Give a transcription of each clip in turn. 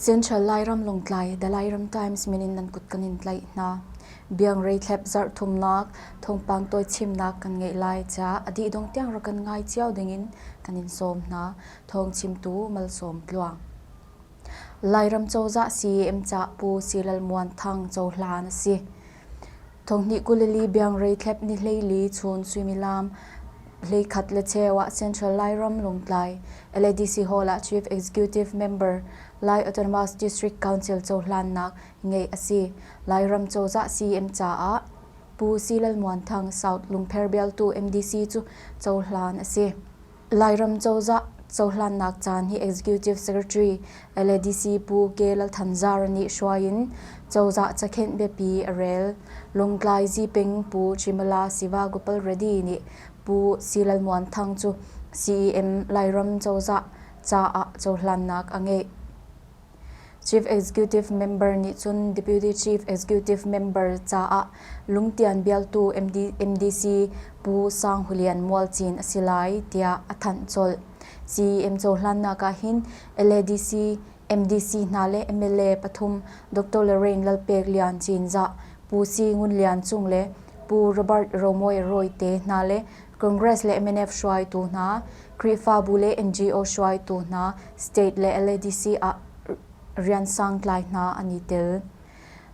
Central Lairam Lawngtlai The Lairam Times min in nan kut kan in tlaih hna. Biangrei thlep zarh thumnak thawngpang tawi chimnak kan ngeih lai caah a dih dong tiang rak kan ngai cio dingin kan in sawm hna. Thawng chimtu Malsawm Tluang. Lairam cozah CAM cah Pu Silal Muan Thang cohlan a si. Thonghnih 24 biangrei thlep ni 14 chun suimilam 11 le cheu ah Central Lairam Lungtlai LADC Hall ah Chief Executive Member Lai Autonomous District Council cohlannak ngeih a si. Lairam cozah CM caah Pu Si Lal Muan Thang South Lungpher bialtu MDC cu cohlan a si. Lairam cozah cohlannak caan hi Executive Secretary LADC Pu K. Lal Than Zar nih hruai in cozah cakhenh biapi a rel. Lungtlai Ziping Pu Chimala Siva Gopal Reddy nih Pu Si Lal Muan Thang cu CEM Lairam cozah caah cohlannak a ngeih. Chief Executive Member nih cun Deputy Chief Executive Member caah lungtian bialtu MDC Pu Sang Hu Lian Mualcin a si lai tiah a thanh colh. CEM cohlannak ah hin LADC, MDC hna le mla pathum Dr. Lorraine Lalpek Lian Cinzah, Pu Si Ngun Lian Cung le Pu Robert Romawi Royte hna le Congress le MNF hruaitu hna, Khrihfabu le NGO hruaitu hna, state le LADC ah rian sangtlai hna an i tel.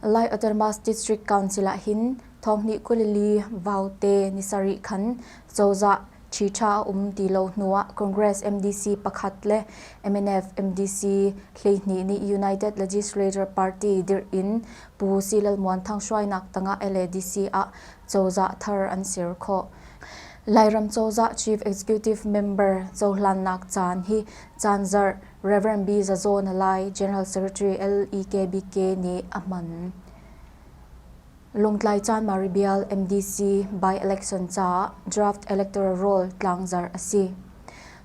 Lai Autonomous District Council ah hin thonghnih 24 vaute ni sarih khan cozah ṭhiṭha a um ti lo hnuah Congress MDC pakhat le MNF MDC 12 nih United Legislature Party dirh in Pu Si Lal Muan Thang hruainak tangah LADC ah cozah thar an ser khawh. Lairam cozah Chief Executive Member cohlannak caan hi caanzarh Rev. B. Zazawna Lai General Secretary LEKBK nih a hman. Lungtlai Chanmari bial MDC by-election caah draft electoral roll tlangzarh a si.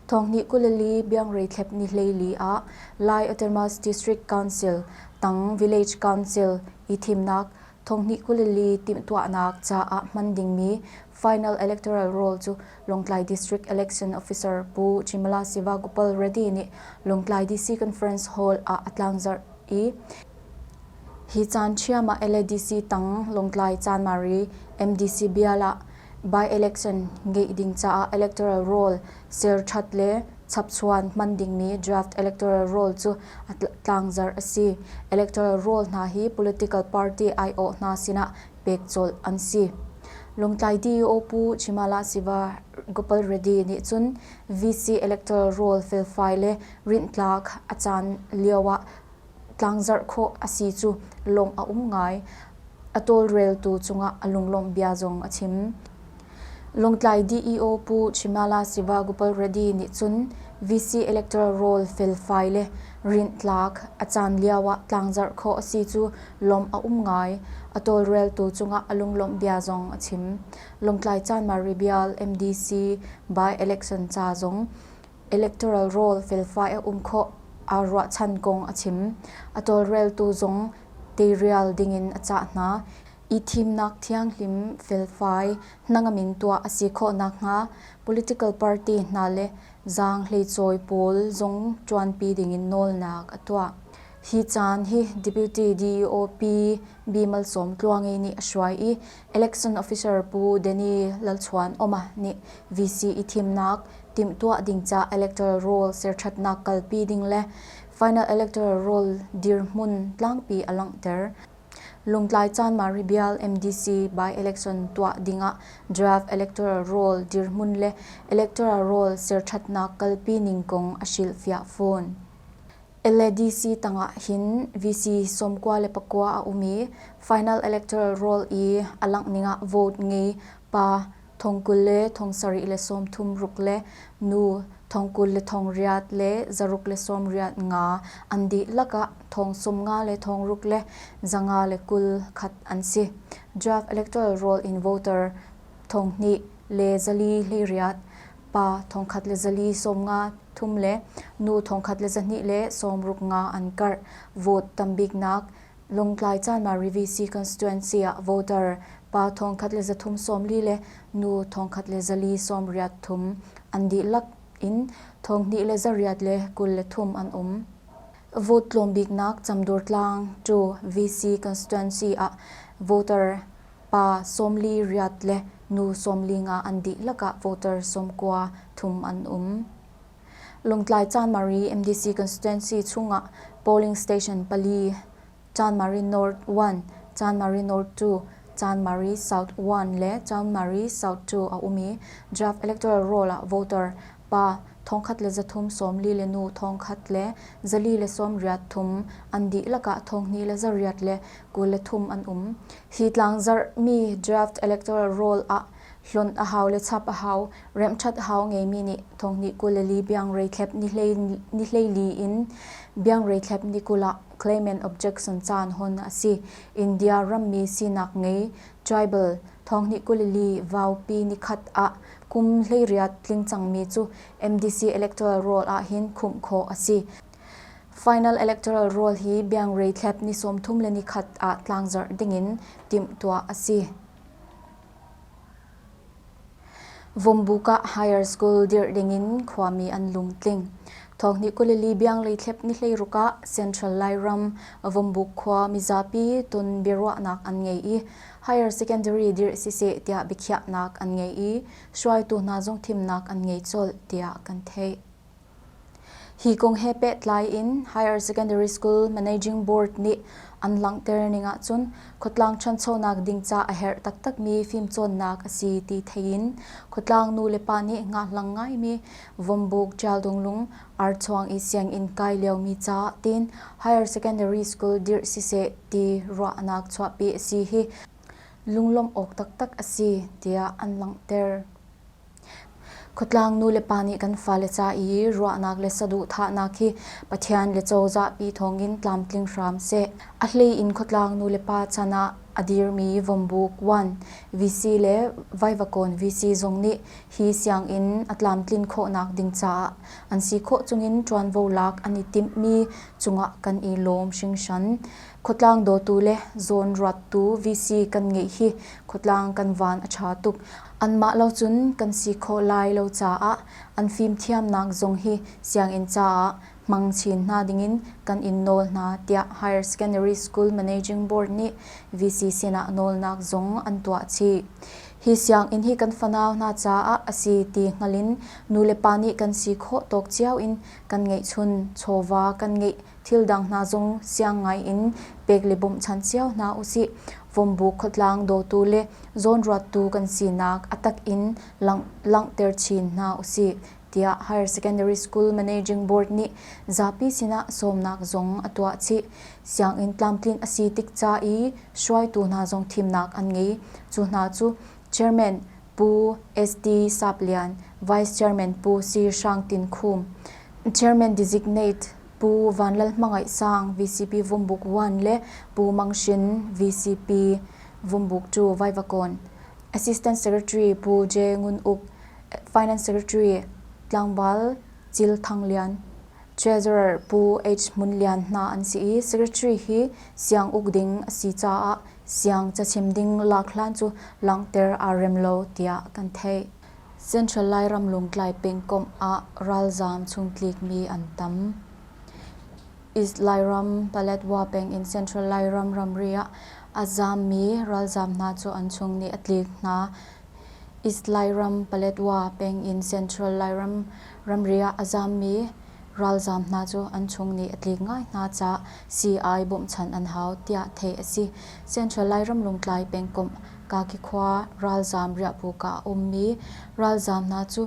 Thonghnih 24 biangrei thlep ni 14 ah Lai Autonomous District Council tang Village Council i thimnak Thonghnih 24 timhtuahnak caah hman dingmi Final Electoral Roll cu Lawngtlai District Election Officer Pu Chimala Siva Gopal Reddy nih Lawngtlai DC Conference Hall ah a tlangzarh i hi caan ṭhiam ah LADC tang Lawngtlai Chanmari MDC bial ah by-election ngeih ding caah electoral roll serṭhat le chapchuan hman dingmi draft electoral roll cu a tlangzarh a si. Electoral roll hna hi political party aiawh hna sinah pek colh an si. Lungtlai DEO Pu Chimala Siva Gopal Reddy nih cun VC electoral roll felfai le rinhtlak a caan lio ah tlangzarh khawh a si cu lawmh a um ngai. A tawlreltu cungah a lunglawmh bia zong a chim. Lawngtlai DEO Pu Chimala Siva Gopal Reddy nih cun VC electoral roll felfai le rinhtlak a caan lio ah tlangzarh khawh a si cu lawmh a um ngai. A tawlreltu cungah a lunglawmh bia zong a chim. Lawngtlai Chanmari bial MDC by-election ca zong electoral roll felfai a um khawh aa ruahchan kong a chim. A tawlreltu zong teirial dingin a cah hna. I thimnak thianghlim felfai hnangam in tuah a si khawh nakhnga political party hna le zaanghleicawi pawl zong ṭuanpi dingin nawlnak a tuah. Hi caan hi Deputy DEO Pi B. Malsawm Tluangi nih a hruai i Election Officer Pu Danny Lalchuan Oma nih VC i thimnak timhtuah ding ca electoral roll serṭhatnak kalpi ding le final electoral roll dirhmun tlangpi a langhter. Lungtlai Chanmari bial MDC by-election tuah dingah draft electoral roll dirhmun le electoral roll serṭhatnak kalpi ning kong a hrilhfiah fawn. LADC tangah hin VC 99 a um i final electoral roll i a langh ningah vote ngei pa thong 20 le thong sarih le 36 le nu thong 20 le thong riat le zaruk le 85 an dihlak ah thong 90 le thong ruk le 521 an si. Draft electoral roll in voter 2,000 le 428 pa 1,000 le 493 le nu 1,000 le 265 an karh. Vote tambiknak Lawngtlai Chanmari VC constituency ah voter pa 1,000 le 340 le nu 1,000 le 483 an dihlak in 2,000 le 823 an um. Vote tlawm biknak Camdurtlang to VC constituency ah voter pa 48 le nu 50 an dihlak ah voter 93 an um. Lungtlai Chanmari MDC constituency chungah polling station pali Chanmari North 1, Chanmari North 2, Chanmari South 1 le Chanmari South 2 a um i draft electoral roll ah voter pa 1340 le nu 1483 an dihlak ah 2823 an um. Hi tlangzarhmi draft electoral roll ah hlonh a hau le chap a hau, remhṭhat hau ngeimi nih 2024 biangreithlep ni 14 in biangreithlep ni 20 ah claim and objection caan hon a si. India rammi sinak ngei tribal 2024 vaupi nikhat ah kum 18 tling cangmi cu MDC electoral roll ahhin khumh khawh a si. Final electoral roll hi biangreithlep ni 31 ah tlangzarh dingin timhtuah a si. Vawmbuk ah higher school dirh dingin khuami an lungtling. Thawngnih 24 biangreithlep ni 16 ah Central Lairam Vawmbuk khua mizapi ton biaruahnak an ngei i higher secondary dirh siseh tiah biakhiahnak an ngei i hruaitu hna zong thimnak an ngei colh tiah kan theih. Hi kong he pehtlai in Higher Secondary School Managing Board nih an langhter ning ahcun khuatlang ṭhanchonak ding ca a herh taktakmi fimcawnnak a si ti thei in khuatlang nu le pa nih ngahlang ngaimi Vawmbuk Ṭialdunglung archuang i sianginn kai liomi ca tiin Higher Secondary School dirh siseh ti ruahnak chuahpi a si hi lunglawmh awk taktak a si tiah an langhter. Khuatlang nulepa nih kan fale ca i ruahnak le saduhthahnak hi Pathian le cozahpi thawngin tlamtling hram seh. A hlei in khuatlang nulepa chan ah a dirmi Vawmbuk 1 VC le Vaivakawn VC zong nih hi sianginn a tlamtlin khawhnak ding caah an si khawh chungin ṭuanvo lak an i timhmi cungah kan i lawm hringhran. Khuatlang dawtu le zawnruattu VC kan ngeih hi khuatlang kan van a ṭha tuk. Anmah lo cun kan si khawh lai lo caah an fimthiamnak zong hi sianginn caah hmang chin hna dingin kan in nawl hna tiah Higher Secondary School Managing Board nih VC sinah nawlnak zong an tuah chih. Hi sianginn hi kan fanau hna caah a si ti hngal in nulepa nih kan si khawh tawk cio in kan ngeihchun chawva kan ngeih thil dang hna zong siang ngai in pek le bawmhchanh cio hna usih. Vawmbuk khuatlang dawtu le zawnruattu kan sinak a tak in langhter chin hna usih tiah Higher Secondary School Managing Board nih zapi sinah sawmnak zong a tuah chih. Sianginn tlamtlin a si tik ca i hruaitu hna zong thimnak an ngei. Cu hna cu Chairman Pu ST Sap Lian, Vice Chairman Pu C Hrang Tin Khum, Chairman Designate Pu Vanlal Hmangaih Sang VCP Vumbuk 1 le Pu Mang Shin VCP Vumbuk 2 Vaivakawn, Assistant Secretary Pu J Ngun Uk, Finance Secretary Tlangval Cil Thang Lian, Treasurer Pu H Hmun Lian hna an si i Secretary hi siang uk ding a si caah siang cachim ding lak hlan cu langhter aa rem lo tiah kan theih. Central Lairam Lungtlai pengkomh ah ralzaam chungtlikmi an tam. East Lairam, Paletwa peng in Central Lairam ramri ah a zaammi ralzaam hna cu an chung nih a tlik hna. East Lairam, Paletwa peng in Central Lairam ramri ah a zaammi ralzaam hna cu an chung nih a tlik ngai hna caah sii-ai bawmhchanh an hau tiah theih a si. Central Lairam Lungtlai pengkomh Kaki khua ralzaam riahbuk ah a ummi ralzaam hna cu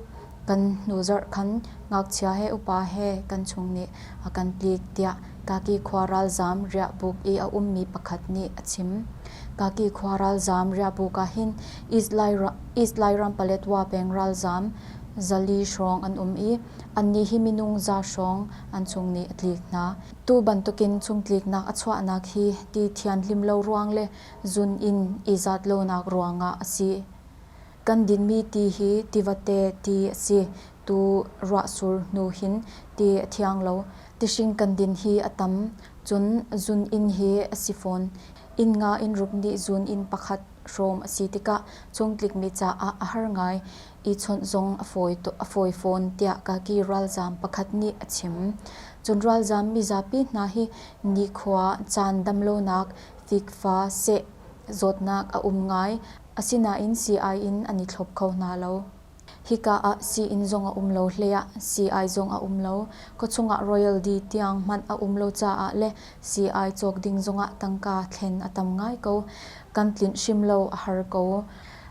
kan hnuzarh khan ngakchia he upa he kan chung nih a kan tlik tiah Kaki khua ralzaam riahbuk i a ummi pakhat nih a chim. Kaki khua ralzaam riahbuk ah hin East Lairam Paletwa peng ralzaam 400 hrawng an um i annih hi minung za hrawng an chung nih a tlik hna. Tu bantukin chungtliknak a chuahnak hi ti thianhlim lo ruang le zun in i zat lonak ruangah a si. Kan dinmi ti hi tivate ti a si. Tu ruahsur hnu hin ti a thiang lo. Tihring kan din hi a tam. Cun zun inn hi a si fawn. Inn nga inn ruk nih zun inn pakhat hrawm a si tikah chungtlikmi caah a har ngai i chawnh zong a fawi fawn tiah Kaki ralzaam pakhat nih a chim. Cun ralzaam mizapi hna hi nikhua caan damlonak, fikfa, seh zawtnak a um ngai. Asinain sii-ai in an i thlop kho hna lo. Hika ah sii-inn zong a um lo hleiah sii-ai zong a um lo. Khuachung ah Royal D tiang hmanh a um lo caah le sii-ai cawk ding zongah tangka thlen a tam ngai ko. Kan tlinh hrim lo a har ko.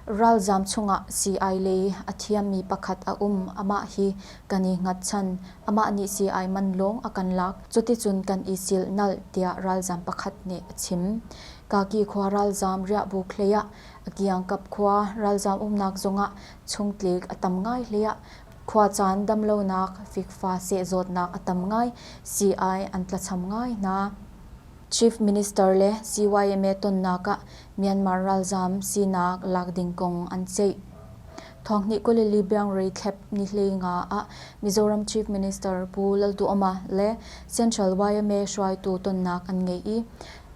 Ralzaam chungah sii-ai lei a thiammi pakhat a um. Amah hi kan i hngatchan. Amah nih sii-ai man lawng a kan lak. Cuticun kan i silhnalh tiah ralzaam pakhat nih a chim. Kaki khua ralzaam riahbuk hlei ah A kiangkap khua ralzaam umnak zongah chungtlik a tam ngai hleiah khuacaan damlonak fikfa sehzawtnak a tam ngai, sii-ai an tlacham ngai hna. Chief Minister le CYMA tonnak ah Myanmar ralzaam sinak lak ding kong an ceih. Thawng 24 biangrei thlep ni 15 ah Mizoram Chief Minister Pu Lalduhoma le Central YMA hruaitu tonnak an ngei i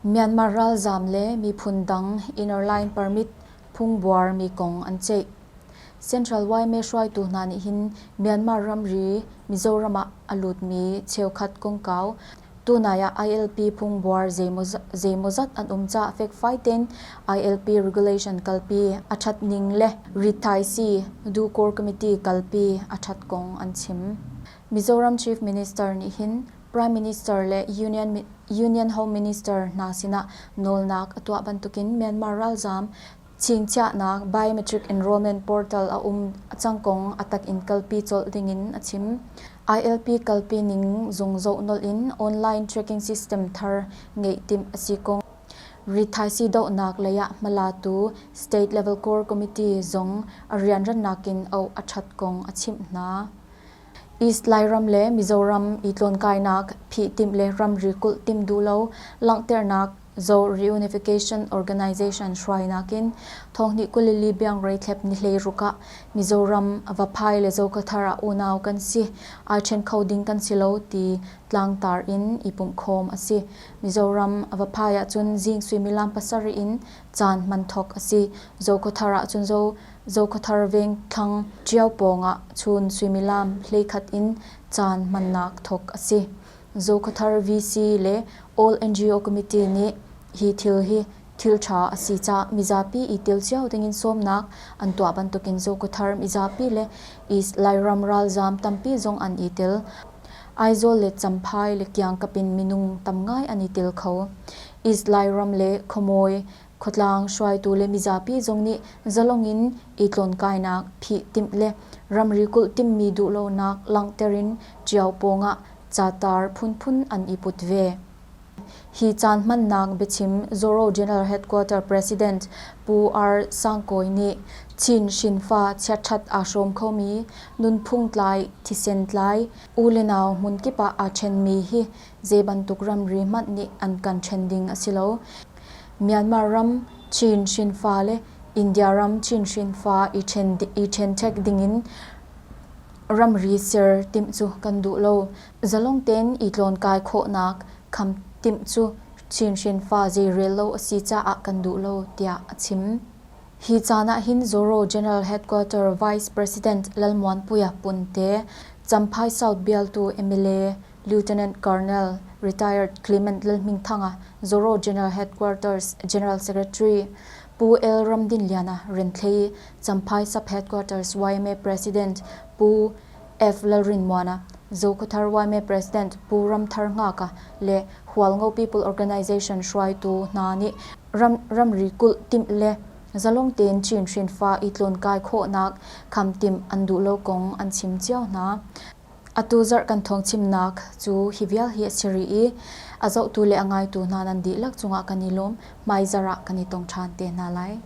Myanmar ralzaam le miphun dang Inner Line Permit phungbuar mi kong an ceih. Central YMA hruaitu hna nih hin Myanmar ramri Mizoram ah a lutmi cheukhat kongkau tunai ah ILP phungbuar zeimawzat an um caah fekfai tein ILP regulation kalpi a ṭhat ning le rithaisii Duhkor Committee kalpi a ṭhat kong an chim. Mizoram Chief Minister nih hin Prime Minister le Union Home Minister hna sinah nawlnak a tuah bantukin Myanmar ralzaam chingchiahnak biometric enrollment portal a um cang kong a tak in kalpi colh dingin a chim. ILP kalpi ning zung zoh nolh in online tracking system thar ngeih timh a si kong rithaisii dohnak lei ah hmalatu State Level Core Committee zong a rianrannak in auh a ṭhat kong a chimh hna. East Lairam le Mizoram i tlawnkainak phih timh le ramri kulh timh duh lo langhternak Zo Reunification Organization hruainak in thonghnih 24 biangrei thlep ni 16 ah Mizoram Vaphai le Zokathar ah unau kan si, ai ṭhen kho ding kan si lo ti tlangtar in i pumhkhawm a si. Mizoram Vaphai ahcun zing suimilam pasarih in caan hman thawk a si. Zokathar ahcun Zo Zokhawthar vengthlang Ṭio pawngah chun suimilam 11 in caan hmannak thawk a si. Zokhawthar VC le All NGO Committee nih hi thil hi thil ṭha a si caah mizapi i tel cio dingin sawmnak an tuah bantukin Zokhawthar mizapi le East Lairam ralzaam tampi zong an i tel. Aizawl le Champhai le kiangkap in minung tam ngai an i tel kho. East Lairam le Khuamawi Khuatlang hruaitu le mizapi zong nih zalong in i tlawnkainak phih timh le ramri kulh timhmi duhlonak langhter in Ṭio pawngah catar phunphun an i put ve. Hi caan hmannak biachim Zoro General Headquarter President Pu R. Sangkawi nih Chin hrinfa chiatṭhat aa hrawm khomi, nunphung tlai, thisen tlai, u le nau hmunkip ah aa ṭhenmi hi zei bantuk ramri hmanh nih an kan ṭhen ding a si lo. Myanmar ram Chin hrinfa le India ram Chin hrinfa i ṭhenṭhek dingin ramri ser timh cu kan duh lo. Zalong tein i tlawnkai khawhnak kham timh cu Chin hrinfa zeirel lo a si caah kan duh lo, tiah a chim. Hi caan ahhin Zoro General Headquarter Vice President Lalmuanpuia Punte, Champhai South bialtu mla Lieutenant Colonel Retired Clement Lalhmingthanga, Zoro General Headquarters General Secretary Pu L. Ramdinliana Renthlei, Champhai Sub Headquarters YMA President Pu F. Lalrinmuana, Zokhawthar YMA President Pu Ramthar Hngaka le Hualngo People Organization hruaitu hna nih ramri kulh timh le zalong tein Chin hrinfa i tlawnkai khawhnak kham timh an duh lo kong an chim cio hna. Atu zarh kan thawngchimnak cu hi vial hi a si rih i a zohtu le a ngaitu hna nan dihlak cungah kan i lawm. Hmaizarh ah kan i tong ṭhan te hna lai.